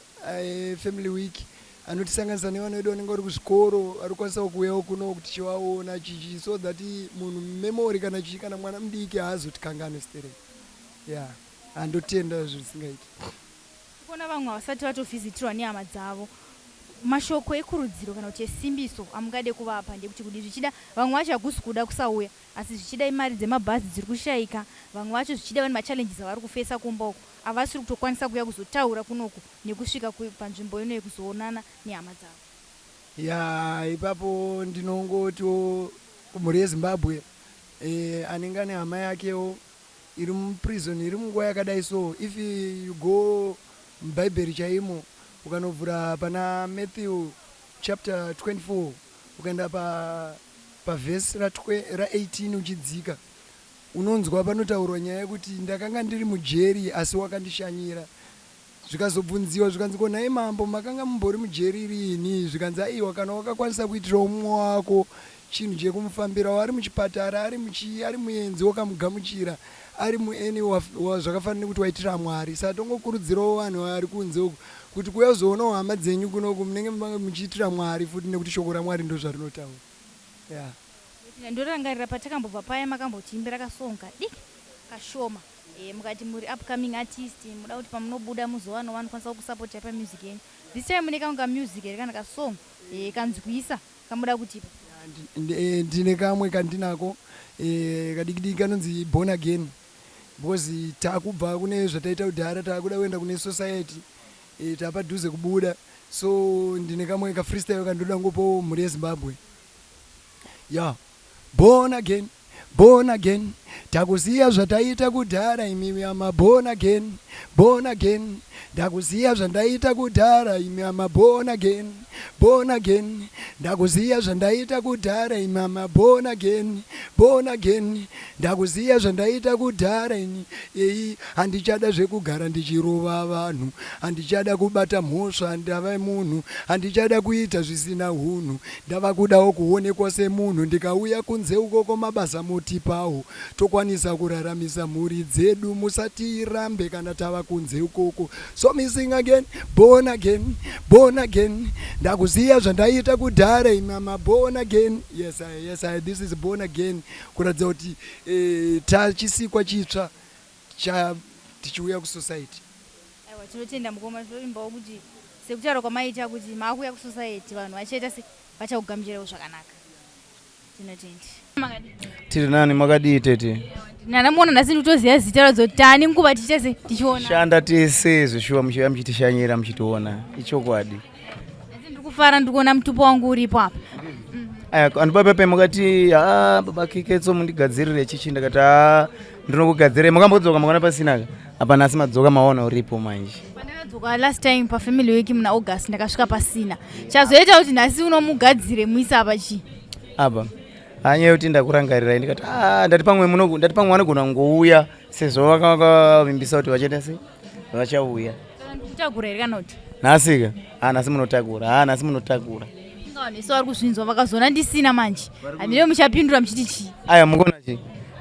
Speaker 9: efamily week anotisanganisa nevana vedu vanenge vari kuzvikoro, vari kukwanisawo kuuyawo kuno kuti tichivaona chichi, so that munhu memory kana chii, kana mwana mudiki haazotikanganwe stereki. Ya, handotenda zvisingaiti.
Speaker 1: Kuona vamwe havasati vatovhizitirwa nehama dzavo, mashoko ekurudziro kana kuti esimbiso amungade kuvapa ndekuti kudi? Zvichida vamwe vacho hakusi kuda kusauya, asi zvichida imari dzemabhazi dziri kushayika. Vamwe vacho zvichida vane machallenges avari kufesa kumba uko, havasiri kutokwanisa kuuya kuzotaura kunoku nekusvika panzvimbo ino yekuzoonana nehama dzavo.
Speaker 9: Ya, ipapo ndinongotiwo kumhuri yeZimbabwe, anenge ane hama yakewo iri muprison, iri munguva yakadai, so if you go mubhaibheri chaimo, ukanovhura pana Matthew chapter 24, ukaenda pavhesi ra18 uchidzika, unonzwa panotaurwa nyaya yekuti ndakanga ndiri mujeri asi wakandishanyira. Zvikazobvunziwa zvikanzi, ko nhai mambo, makanga mumbori mujeri riini? Zvikanzi, aiwa, kana wakakwanisa kuitirawo mumwe wako chinhu chekumufambirawo, ari muchipatara, ari muchii, ari muenzi wakamugamuchira, ari mueni, zvakafanira nekuti waitira Mwari. Saka tongokurudzirawo vanhu vari kunze uku kuti kuuya kuzoonawo hama dzenyu kunoku, munenge muchiitira Mwari futi, nekuti shoko raMwari ndo zvarinotaura, ya.
Speaker 1: Ndorangarira patakambobva paya, makambotiimbira kasong kadiki kashoma, mukati muri upcoming artist, muda kuti pamunobuda muzowanawo vanokwanisa kukusapota pamusic yenyu. This time mune kamwe kamusic here kana kasong kanzwisa kamuda kutipa?
Speaker 9: Ndine kamwe kandinako kadiki diki kanonzi Born Again, because takubva kune zvataita kudhara, takuda kuenda kune society, tapadhuze kubuda. So ndine kamwe kafreestyle kandoda ngopawo mhuri yeZimbabwe. Ya, born again, born again, takuziya zvataita kudhara imi ama. Born again, born again, ndakuziya zvandaita kudhara imi ama. Born again, born again, ndakuziya zvandaita kudhara imi ama. Born again, born again, ndakuziya zvandaita kudhara ini. Ei, handichada zvekugara ndichirova vanhu, handichada kubata mhosva, ndava munhu, handichada kuita zvisina hunhu, ndava kudawo kuonekwa semunhu. Ndikauya kunze ukoko, mabasa motipawo, tokwanisa kuraramisa mhuri dzedu. Musatirambe kana tava kunze ukoko. So missing again, born again, born again, ndakuziya zvandaita kudhara imama. Born again, yes I, yes I, this is born again, kuratidza kuti tachisikwa chitsva cha tichiuya kusociety.
Speaker 1: Aiwa, tinotenda mukoma. Tinoimbawo kuti sekutaura kwamaita kuti maakuuya kusociety, vanhu vachaita se vachakugamuchirawo zvakanaka. Tinotenda. Makadii?
Speaker 10: Tiri nani, makadii tete?
Speaker 1: Nanamuona nhasi, ndikutoziva zita radzo, tani nguva tichiita se tichiona.
Speaker 10: Shanda tese zveshuwa, muchiuya muchitishanyira, muchitiona, ichokwadi.
Speaker 1: Nhasi ndiri kufara, ndiri kuona mutupo wangu uripo apa.
Speaker 10: Aya, andipapepe mukati, ha, baba Keketso, mundigadzirire chichi. Ndakati, ha, ndinokugadzirai. Makambodzoka makaona pasinaka apa, nhasi madzoka maona uripo manje.
Speaker 1: Pandakadzoka last time pafamily week muna August, ndakasvika pasina. Chazoita kuti nhasi unomugadzire muisa apa chii?
Speaker 10: Apa hanyaya yekuti ndakurangarirai, ndikati, "Ah, ndati pamwe ndati pamwe vanogona kungouya sezvo vakavimbisa kuti vachaita sei, vachauya."
Speaker 1: Saka ndikutakura here kana kuti?
Speaker 10: Nhasika, ha, nhasi munotakura, ha, nhasi munotakura.
Speaker 1: Inga vanhu vese vari kuzvinzwa, vakazoona ndisina manje, handine muchapindura muchiti chii?
Speaker 10: Aya, mukona chi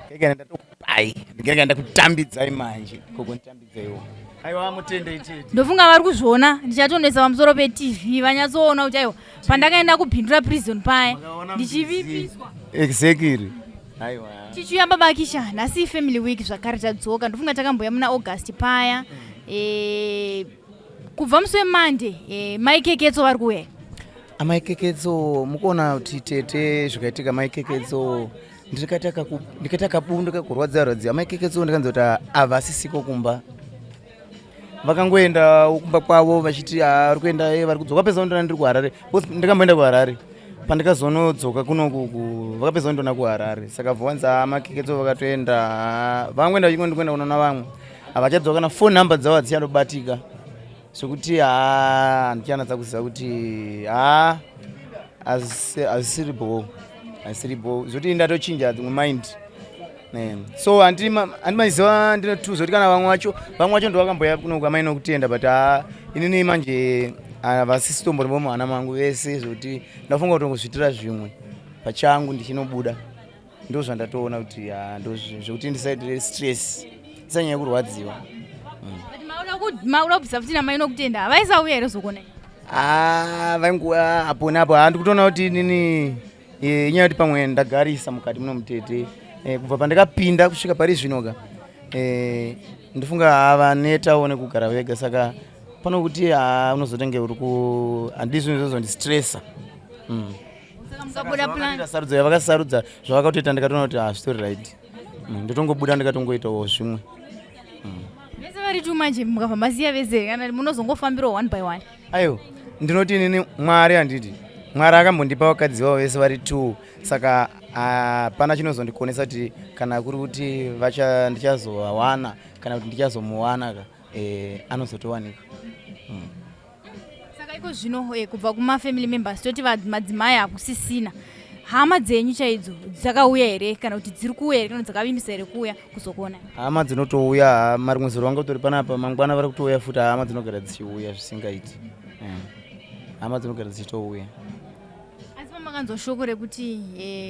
Speaker 10: kekana, ndatokupai, ndikeka ndakutambidzai manje, koko nditambidzaiwo. Aiwa, mutende chete.
Speaker 1: Ndofunga vari kuzviona, ndichatonoisa pamusoro peTV vanyatsoona kuti aiwa, pandakaenda kuBindura Prison paya ndichivipiswa.
Speaker 10: Exactly, aiwa.
Speaker 1: Tichiuya, baba Kisha, nhasi family week zvakare tadzoka. Ndofunga takamboya muna August paya. Kubva musi weMonday, mai Keketso vari kuuya.
Speaker 10: Amai Keketso, mukuona kuti tete, zvikaitika mai Keketso, ndikaita kabundu kakurwadza rwadzi. Amai Keketso, ndikanzi kuti havasisiko kumba. Vakangoenda kumba kwavo vachiti ah, vari kuenda eh, vari kudzoka pesa ndona ndiri kuHarare. Because ndikamboenda kuHarare pandikazonodzoka kunoku vakapedza kundona kuHarare, saka bvanzi ah, makeketso vakatoenda, ah, vangoenda vachingoenda kunoona vamwe, havachadzoka kana phone number dzavo hadzichandobatika, zvekuti haa handichanatsa kuziva kuti haa hazisiri bho, hazisiri bho, zvekuti ndatochinja dzimwe mind. So handimaiziva ndine two, zvekuti kana vamwe vacho, vamwe vacho ndovakamboya kuno kwamai nokutenda, but haa inini manje havasisitombori muhana mangu vese, zvekuti ndafunga kutongozviitira zvimwe pachangu ndichinobuda. Ndo zvandatoona kuti haa ndo zvekuti ndisaitire stress, ndisanyanya kurwadziwa.
Speaker 1: But makuda kubvisa futi namai nokutenda, havaisauya here zokona?
Speaker 10: Ah, vainguva apo neapo. Handi kutoona kuti inini inyaya yekuti pamwe ndagarisa mukati muno mutete, kubva pandakapinda kusvika pari zvinoka, ndofunga havanetawo nekugara vega, saka pano kuti haa unozotenge uri ku handii zvinhu zvozondistressa.
Speaker 1: Saka mukabuda plan
Speaker 10: Sarudzo yavakasarudza, zvavakatoita, ndikatoona kuti hazvitori right. Ndotongobuda ndikatongoitawo zvimwe.
Speaker 1: Vese vari two manje, mukabva masiya vese, kana munozongofambirawo one by one?
Speaker 10: Aiwa, ndinoti inini Mwari, handiti Mwari akambondipa vakadzi vavo vese vari two, saka hapana chinozondikonesa kuti kana kuri kuti vacha ndichazovawana kana kuti ndichazomuwana ka, anozotowanika.
Speaker 1: Saka iko zvino kubva kumafamily members, toti madzimai hakusisina, hama dzenyu chaidzo dzakauya here, kana kuti dziri kuuya here, kana kuti dzakavimbisa here kuuya kuzokuona?
Speaker 10: Hama dzinotouya. Hama rimwe zuro vanga utori panapa, mangwana vari kutouya futi. Hama dzinogara dzichiuya zvisingaiti. Hama dzinogara dzichitouya.
Speaker 1: Asi pamakanzwa shoko rekuti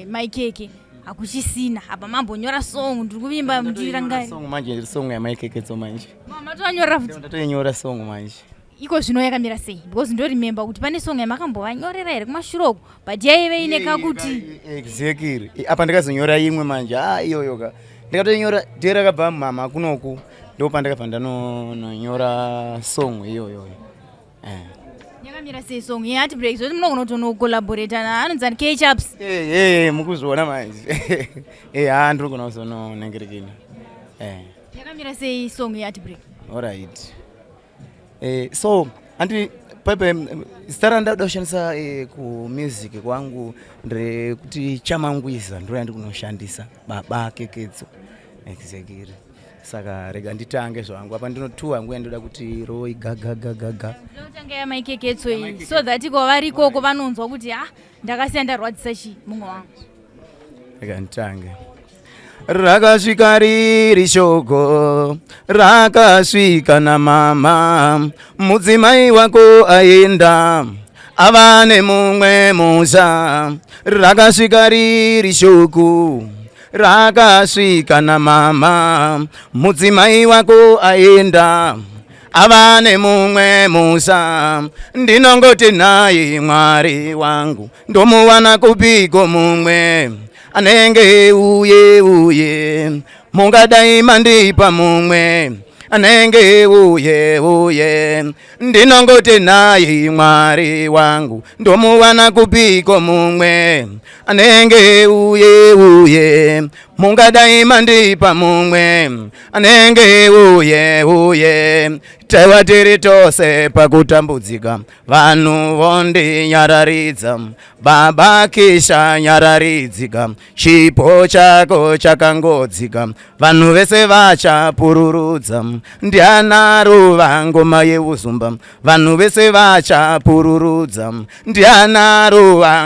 Speaker 1: maikeke hakuchisina, apa mambonyora song, ndiri kuvimba ndirangari
Speaker 10: Song manje iri song yamaikeketso manje.
Speaker 1: Matovanyorera futi?
Speaker 10: Ndatoinyora song manje.
Speaker 1: Iko zvino yakamira sei? Because ndoremember kuti pane song yamakambovanyorera here kumashure uko, but yaive ine kakuti
Speaker 10: Exactly. Apa ndikazonyora imwe manje, ah, iyoyo ka ndikatonyora day rakabva mama kunoku, ndo pandakabva ndanonyora song iyoyo.
Speaker 1: Yakamira sei song yeheartbreak, zvoti munogona kutonocollaborata naanonzani Kchaps?
Speaker 10: Mukuzviona manje. Ha, ndinogona kuzononengerekina.
Speaker 1: Yakamira sei song yeheartbreak?
Speaker 10: Alright, so andi pepe zita randauda kushandisa kumusic kwangu nderekuti Chamangwiza, ndo yandikunoshandisa, Baba Keketso, exactly. Saka rega nditange zvangu apa, ndinotuwa hangu yandoda kuti roi gagagagaga.
Speaker 1: Ndinotanga yamaikeketso iyi, so that kwavari ikoko vanonzwa kuti ah, ndakasiya ndarwadzisa chi mumwe wangu.
Speaker 10: Rega nditange. Rakasvika riri shoko, rakasvika namama, mudzimai wako aenda, ava nemumwe musha. Rakasvika riri shoko, rakasvika namama, mudzimai wako aenda, ava nemumwe musha. Ndinongoti nhai Mwari wangu, ndomuwana kupiko mumwe anenge uye uye? Mungadai mandipa mumwe anenge uye uye. Ndinongoti nhai Mwari wangu, ndomuwana kupiko mumwe anenge uye uye? Mungadai mandipa mumwe anenge uye uye. Taiva tiri tose pakutambudzika, vanhu vondinyararidza, baba Kisha nyararidzika, chipo chako chakangodzika, vanhu vese vachapururudza. Ndiana ngoma yeuzumba, vanhu vese vachapururudza. Ndiana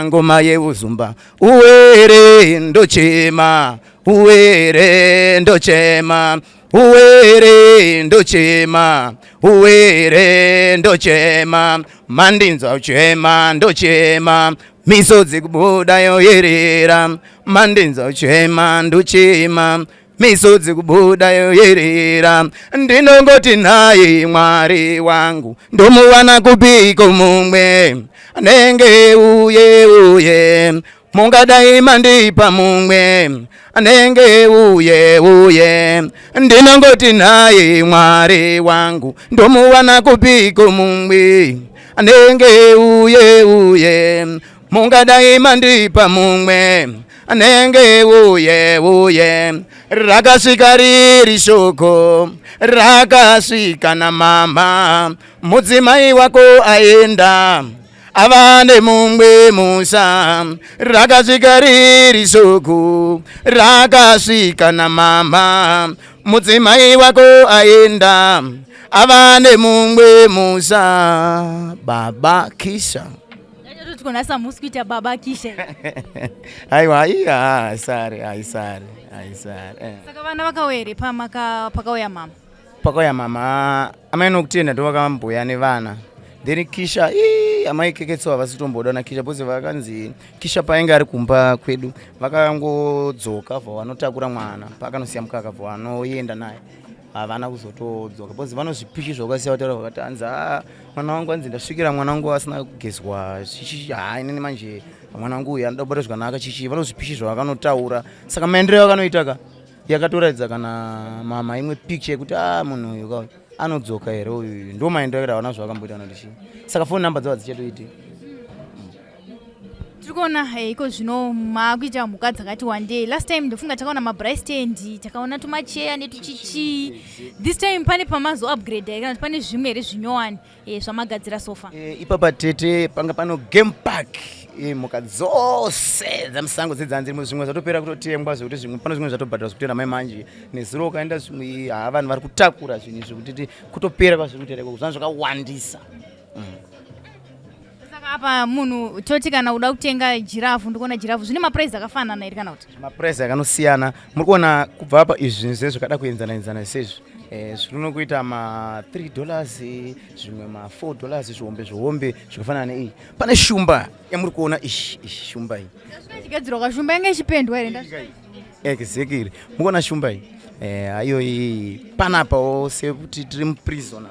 Speaker 10: ngoma yeuzumba. Uwere ndochema, uwere ndochema, uwere ndochema, uwere ndochema, mandinzwa uchema ndochema, misodzi kubuda yoyerera, mandinzwa uchema ndochema, misodzi kubuda yoyerera. Ndinongoti nhai Mwari wangu, ndomuwana kupiko mumwe anenge uye uye? Mungadai mandipa mumwe anenge uye uye. Ndinongoti nhai Mwari wangu, ndomuwana kupiko mumwe anenge uye uye? Mungadai mandipa mumwe anenge uye uye. Rakasvika riri shoko. Rakasvika namama, mudzimai wako aenda ava nemumwe musha. Rakasvika riri shoko, rakasvika namama, mudzimai wako aenda ava nemumwe musha. Baba Kisha.
Speaker 1: Toti konasa musi kuita Baba Kisha.
Speaker 10: Aiwa, iya, haisari, haisari, haisari.
Speaker 1: Saka vana vakauya here pakauya mama?
Speaker 10: Pakauya mama, amai Nokutenda ndo vakamboya nevana. Then Kisha, ii, amai Keketso havasi kutomboda na Kisha because vakanzi Kisha painge ari kumba kwedu vakangodzoka bva vanotakura mwana, paakanosiya mukaka bva vanoenda naye, havana kuzotodzoka because vanozvipichi zvakasiya vataura vakati hanzi, "Ah, mwana wangu, hanzi ndasvikira mwana wangu asina kugezwa chichi, ha, inini manje mwana wangu uyu anoda kubata zvakanaka chichi." Vanozvipichi zvavakanotaura. Saka maendero avakanoita ka yakatoratidza kana mama imwe picture yekuti a munhu uyu ka anodzoka here uyu. Ndo maendero akaita, havana zvavakamboita noti chii. Saka phone number dzavo hadzichatoiti.
Speaker 1: Tiri kuona iko zvino maakuita mhuka dzakati wandei. Last time ndofunga takaona mabraai stand, takaona tumacheya netuchichii. This time pane pamazo upgrade here, kana kuti pane zvimwe here zvinyowani zvamagadzira so far?
Speaker 10: Ipapa tete panga pano game park, mhuka dzose dzamusango dzedzanzirimo. Zvimwe zvatopera kutotengwa, zvekuti zvimwe pano, zvimwe zvatobhadharwa zvekutoenda mai manje nezuro ukaenda zvimwe, ha, vanhu vari kutakura zvinhu izvi kuti kutopera kwazviri kuita ikoko, zvanga zvakawandisa.
Speaker 1: Saka apa munhu toti kana uda kutenga giraffe, ndikuona giraffe, zvine maprice akafanana here kana kuti?
Speaker 10: Maprice akanosiyana. Muri kuona kubva apa izvi zvinhu zve zvakada kuenzana enzana sezvi, zviri kuita ma3 dollars, zvimwe ma4 dollars, zvihombe zvihombe zvakafanana neiyi. Pane shumba yamuri kuona ishi ishi, shumba iyi.
Speaker 1: Chigadzirwa kashumba yange ichipendwa here?
Speaker 10: Exactly. Mukuona shumba iyi, iyoyi panapawo sekuti tiri muprisoner,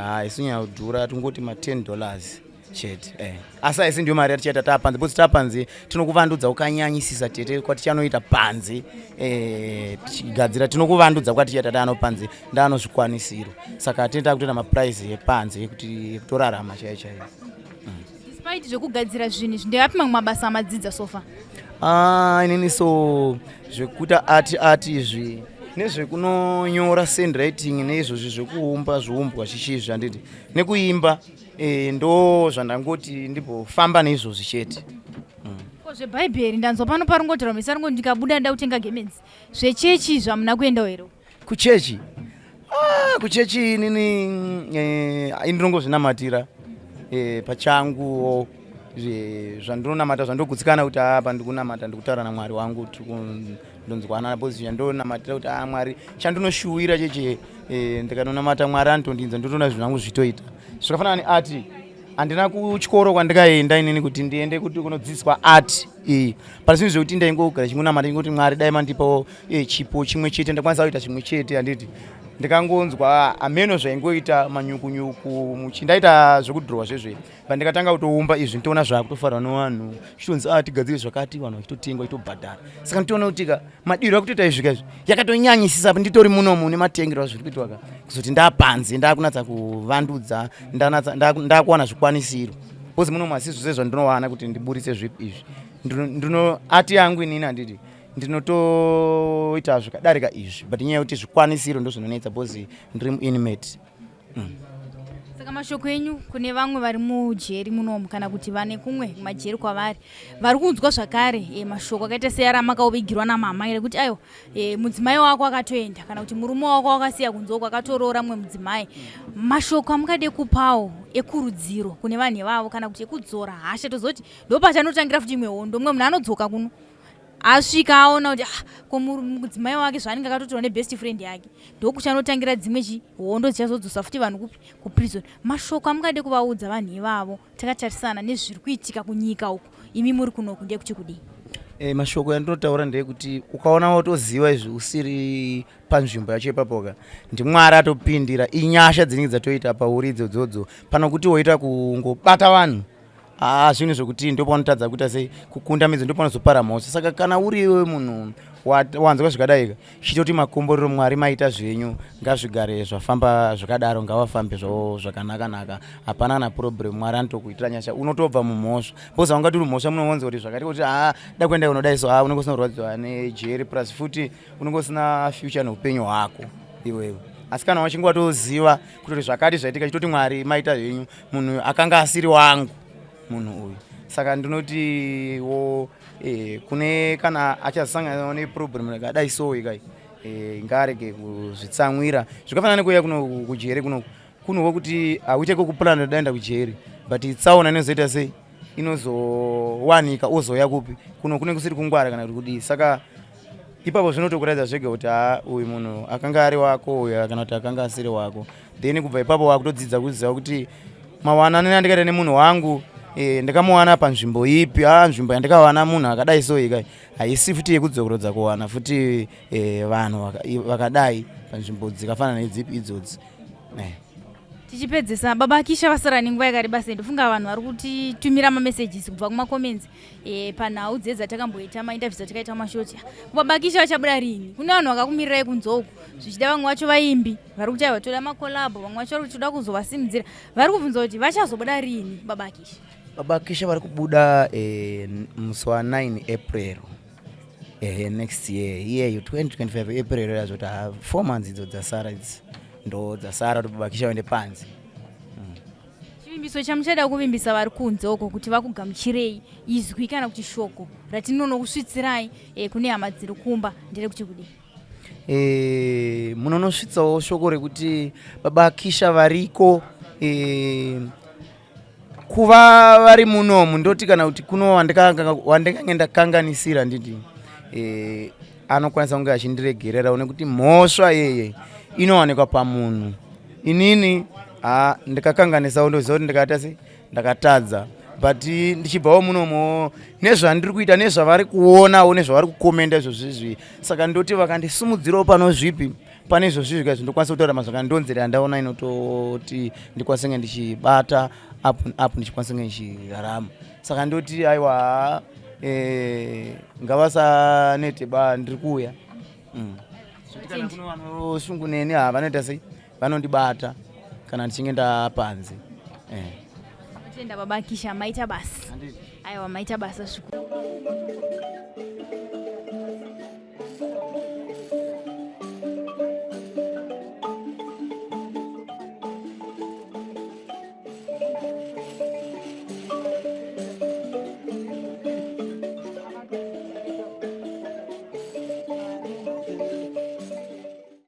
Speaker 10: haisi kunyanya kudhura, tingoti ma10 dollars chete. Asi haisi ndiyo mari yatichaita taapanze, because taapanze tinokuvandudza kukanyanyisisa tete kwatichanoita panze. Tichigadzira tinokuvandudza kwatichaita taano panze ndaano zvikwanisiro. Saka tinenge takutoita maprice epanze ekuti ekutorarama chaiyo chaiyo.
Speaker 1: Despite zvekugadzira zvinhu izvi, ndeapi mamwe mabasa amadzidza so far?
Speaker 10: Ah, inini so zvekuita art izvi nezvekunonyora sandwriting neizvozvi zvekuumba zviumbwa chichizvi, handiti, nekuimba, ndo zvandangoti ndimbofamba neizvozvi chete.
Speaker 1: Ko zvebhaibheri, ndanzwa pano paringotaura misa ringo ndikabuda nda kutenga gemenzi, zvechechi zvamuna kuendawo here?
Speaker 10: Kuchechi? Ah, kuchechi inini indinongozvinamatira pachangu, zvandinonamata zvandogutsikana kuti apa ndikunamata, ndikutaura namwari wangu, tiri ndonzwanana, because chandonamatira kuti a Mwari chandinoshuwira cheche, ndikanonamata Mwari anotondinza, ndotoona zvinhu zvangu zvitoita. Zvakafanana neart, handina kuchikoro kwandikaenda inini kuti ndiende kuti kunodzidziswa art iyi. Pane zvinhu zvekuti ndaingogara chingonamata ingoti Mwari dai mandipawo chipo chimwe chete, ndakwanisa kuita chimwe chete, handiti. Ndikangonzwa ameno zvaingoita manyukunyuku muchindaita zvekudhirowa zvezve, pandikatanga kutoumba izvi nditoona zvakutofarwa nevanhu, chitonzi a tigadzire zvakati, vanhu vachitotenga, vachitobhadhara. Saka nditoona kuti ka madiro akutoita izvi kaizvi yakatonyanyisisa apa nditori munomu nematengero azviri kuitwa ka, kuzoti ndapanze ndakunatsa kuvandudza, ndakuwana zvikwanisiro, because munomu hasi zvose zvandinowana kuti ndiburitse zvipi izvi. Ndino art yangu inini, handiti, ndinotoita zvikadarika izvi, but inyaya yekuti zvikwanisiro ndo zvinonetsa because ndiri muinmate.
Speaker 1: Saka mashoko enyu kune vamwe vari mujeri munomu, kana kuti vane kumwe majeri kwavari vari kunzwa zvakare mashoko akaita seyaramakauvigirwa namama rekuti aiwa, mudzimai wako akatoenda, kana kuti murume wako wakasiya kunze uko akatoroora mumwe mudzimai, mashoko amungade kupawo ekurudziro kune vanhu ivavo, kana kuti ekudzora hasha, tozoti ndo pachanotangira futi imwe hondo, mumwe munhu anodzoka kuno asvika aona kuti ah, ko mudzimai wake zvaanenge akatotorwa nebest friend yake, ndokuchanotangira dzimwe chi hondo dzichazodzosa futi vanhu kupi? Kuprison. Mashoko amungade kuvaudza vanhu ivavo takatarisana nezviri kuitika kunyika uku, imi muri kunoku, ndeyekuti kudii?
Speaker 10: Mashoko yandinotaura ndeyekuti ukaona watoziva izvi usiri panzvimbo yacho ipapoka, ndimwari atopindira, inyasha dzinenge dzatoita pauri idzodzodzo, pano kuti woita kungobata vanhu. Aa, zvinhu zvekuti ndopaunotadza kuita sei kukunda midzi, ndopaunozopara mhosva. Saka kana uri iwe munhu wanzwa zvakadaika, chitoti makomborero Mwari maita zvenyu, ngazvigare zvafamba zvakadaro, ngavafambe zvavo zvakanaka-naka, hapana kana problem. Mwari anotokuitira nyasha, unotobva mumhosva, because haungati uri mhosva munoonza kuti zvakati kuti haa da kuenda kunodai, so haa unenge usina kurwadziwa nejeri, plus futi unenge usina future neupenyu hwako iwewe. Asi kana wachinge watoziva kutoti zvakati zvaitika, chitoti Mwari maita zvenyu, munhu akanga asiri wangu munhu uyu. Saka ndinotiwo kune kana achazosangana neproblem yakadai so ikai, ngaarege kuzvitsamwira. Zvakafanana nekuuya kuno kujeri kuno kunowo kuti hauite kwekupulana daenda kujeri, but tsaona inozoita sei, inozowanika ozouya kupi kuno kune kusiri kungwara kana kuti kudii. Saka ipapo zvinotokuratidza zvega kuti ha, uyu munhu akanga ari wako uyu kana kuti akanga asiri wako. Then kubva ipapo wakutodzidza kuziva kuti mawanano andikaita nemunhu wangu, ndakamuwana panzvimbo ipi. A nzvimbo yandikawana munhu akadai so ikai haisi futi yekudzokorodza kuwana futi vanhu vakadai panzvimbo dzikafanana nedzipi idzodzi.
Speaker 1: Tichipedzisa, baba Kisha vasara nenguva yakareba sei? Ndofunga vanhu vari kutitumira mamessages kubva kumacomments panhau dze dzatakamboita, mainterviews atakaita mashoti. Baba Kisha vachabuda rini? Kune vanhu vakakumirirai kunze uku, zvichida vamwe vacho vaimbi vari kuti aiwa, toda macollabo, vamwe vacho vari kuti toda kuzovasimudzira, vari kubvunza kuti vachazobuda rini baba Kisha?
Speaker 10: Baba Kisha vari kubuda musi wa9 April next year iyeyo, 2025 April. Yazvoti 4 months idzo dzasara, idzi ndo dzasara kuti baba Kisha vaende panze.
Speaker 1: Chivimbiso chamuchada kuvimbisa vari kunze uko kuti vakugamuchirei, izwi kana kuti shoko ratinonokusvitsirai kune hama dziri kumba nderekuti kudii?
Speaker 10: Munonosvitsawo shoko rekuti baba Kisha variko. Kuva vari munomu, ndoti kana kuti kuno wandikange ndakanganisira, nditi anokwanisa kunge achindiregererawo nekuti mhosva yeye inowanikwa pamunhu. Inini ha, ndikakanganisawo, ndoziva kuti ndikaita sei, ndakatadza, but ndichibvawo munomo nezvandiri kuita, nezvavari kuonawo, nezvavari kukomenda izvozvizvi, saka ndoti vakandisimudzirawo pano zvipi pane izvozvizvi kaizvo, ndokwanisa kutaura mazvakandonzera yandaona inototi ndikwanise kunge ndichibata up up, ndichikwanisa kunge ndichirarama. Saka ndoti aiwa, ngavasanete ba, ndiri kuuya. Kana kune vanoshungu neni, ha, vanoita sei, vanondibata kana ndichinge ndapanze.
Speaker 1: Tenda baba Kisha, maita basa. Aiwa, maita basa zvikuru.